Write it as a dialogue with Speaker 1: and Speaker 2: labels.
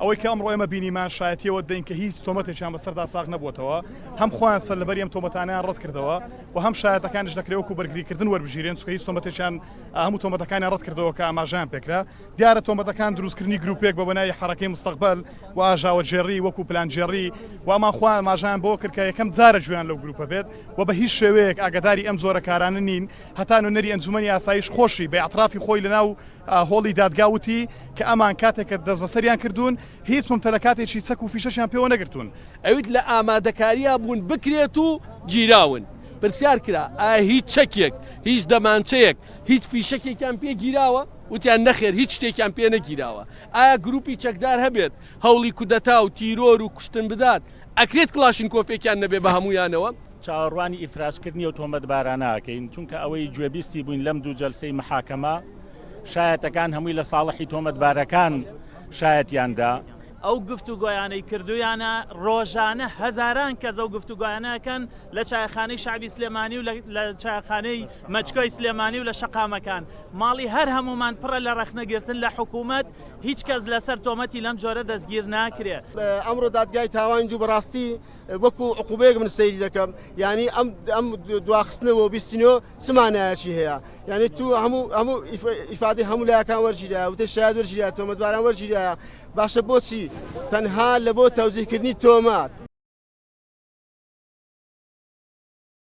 Speaker 1: ئەوەی کە ئەمڕۆ ئێمە بینیمان شایەتیەوە دەین کە هیچ تۆمەتێکیان بەسەردا ساغ نەبووەتەوە، هەم خۆیان سەرلەبەری ئەم تۆمەتانەیان ڕەت کردەوە و هەم شایەتەکانیش دەکرێ وەکو بەرگریکردن وەربگیرێن، چونکە هیچ تۆمەتێکیان هەموو تۆمەتەکانیان ڕەت کردەوە کە ئاماژەیان پێکرا. دیارە تۆمەتەکان دروستکردنی گروپێک بە بەناوی حەرەکەی مستەقبەل و ئاژاوەگێڕی وەکو پلانگێڕی و ئەمان خۆیان ئاماژەیان بەوە کرد کە یەکەم جارە گوێیان لەو گروپە بێت و بە هیچ شێوەیەک ئاگاداری ئەم جۆرە کارانە نین، هەتا نوێنەری ئەنجومەنی ئاسایش خۆشی بە ئیعترافی خۆی لەناو هۆڵی دادگا وتی کە ئەمان کاتێک کە دەستبەسەریان کردوون هیچ مومتەلەکاتێکی چەک و فیشەکیان پێوە نەگرتوون.
Speaker 2: ئەویت لە ئامادەکاریا بوون بکرێت و گیراون. پرسیار کرا ئایا هیچ چەکێک، هیچ دەمانچەیەک، هیچ فیشەکێکیان پێ گیراوە؟ وتیان نەخێر هیچ شتێکیان پێ نەگیراوە. ئایا گروپی چەکدار هەبێت هەوڵی کودەتا و تیرۆر و کوشتن بدات، ئەکرێت کڵاشینکۆفێکیان نەبێ بە هەموویانەوە؟
Speaker 3: چاوەڕوانی ئیفرازکردنی ئەو تۆمەتبارانە ئەکەین، چونکە ئەوەی گوێبیستی بووین لەم دوو جەلسەی محاکەمە، شایەتەکان هەمووی لە ساڵحی تۆمەتبارەکان شایەتیان دا.
Speaker 4: ئەو گفتوگۆیانەی کردوویانە، ڕۆژانە هەزاران کەس ئەو گفتوگۆیانە ئەکەن لە چایخانەی شەعبی سلێمانی و لە چایخانەی مەچکۆی سلێمانی و لە شەقامەکان. ماڵی هەر هەموومان پڕە لە ڕەخنەگرتن لە حکوومەت، هیچ کەس لەسەر تۆمەتی لەم جۆرە دەستگیر ناکرێ.
Speaker 5: ئەمڕۆ دادگای تاوانی دوو بەڕاستی وەکو عقوبەیەک من سەیری دەکەم، یانی ئەم ئەم دواخستنە بۆ 29 چ مانایەکی هەیە؟ یانی تو هەموو هەموو ئیفادەی هەموو لایەکان وەرگیرایە، وتەی شایەت وەرگیرایە، تۆمەتباران وەرگیرایە، باشە بۆچی تەنها لە بۆ تەوجیهکردنی تۆمەت؟